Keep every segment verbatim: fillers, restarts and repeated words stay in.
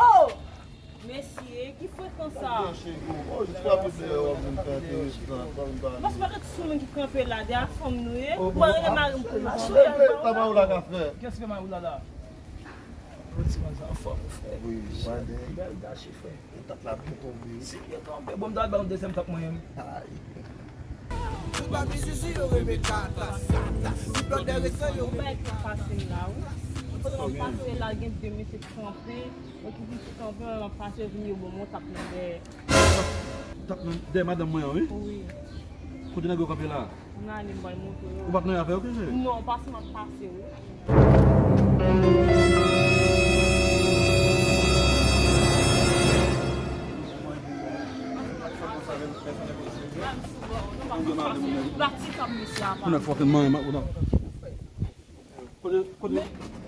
Oh! Mesye, ki frekan sa? Paske pa gen ti moun ki kanpe la, de a fanm nou ye. Mwen rele mari m pou mache. Sa pa ou la ka fè. Kiyès ki fè mari w la la? Yon ti manzè anfòm, frè. Wi, bèl gache, frè. Tap la byen tonbe. Si byen tonbe, bon, m ta al ba yon dezyèm tap mwen menm. Ay. Tout bagay sisi yo reme kata, kata. Tout bagay resan yo. Yon bagay ki pase m la, wi. Kote m ap pase la, gen de mesye kanpe. Yo ki di kanpe, m ap pase, yo vin yo bon, mwen tap nan dèyè. Tap nan dèyè madanm mwen an, wi. Wi. Kote nèg yo kanpe la? Nan ale, m pral montre w. Ou pa t nan afè yo, ke se? Non, pase m ap pase, wi. Ou nan fucking man, ou nan. Kote, kote?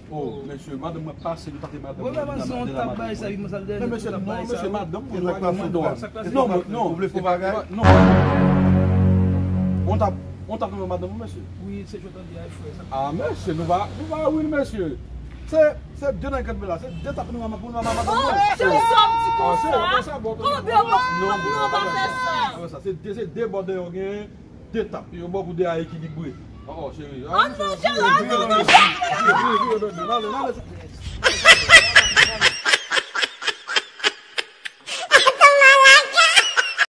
Oh, mesye, madanm mwen pase, nou pa te madanm mwen, nou nan de la madanm mwen. Men mesye, non, mesye, madanm mwen, nou pa gen mwen dwa. Non, non, ou vle fè bagay? Non. On tap, on tap nan madanm mwen, mesye. Wi, se jwèt an di ay, frè, sa. Ah, mesye, nou va, nou va, wi, mesye. Se, se de nèg k ap la, se de tap nou nan madanm mwen. Oh, se ou sa m di konsa? Kòman byen w ap, non, pa fè sa. Ah, sa, se de, se de bò dèyè w genyen. De tap, yo ba w pou de a ekilibre. Oh, cheri. Ah non, cheri, ah non, non, cheri. Vire, vire, vire, vire, vire, vire, vire.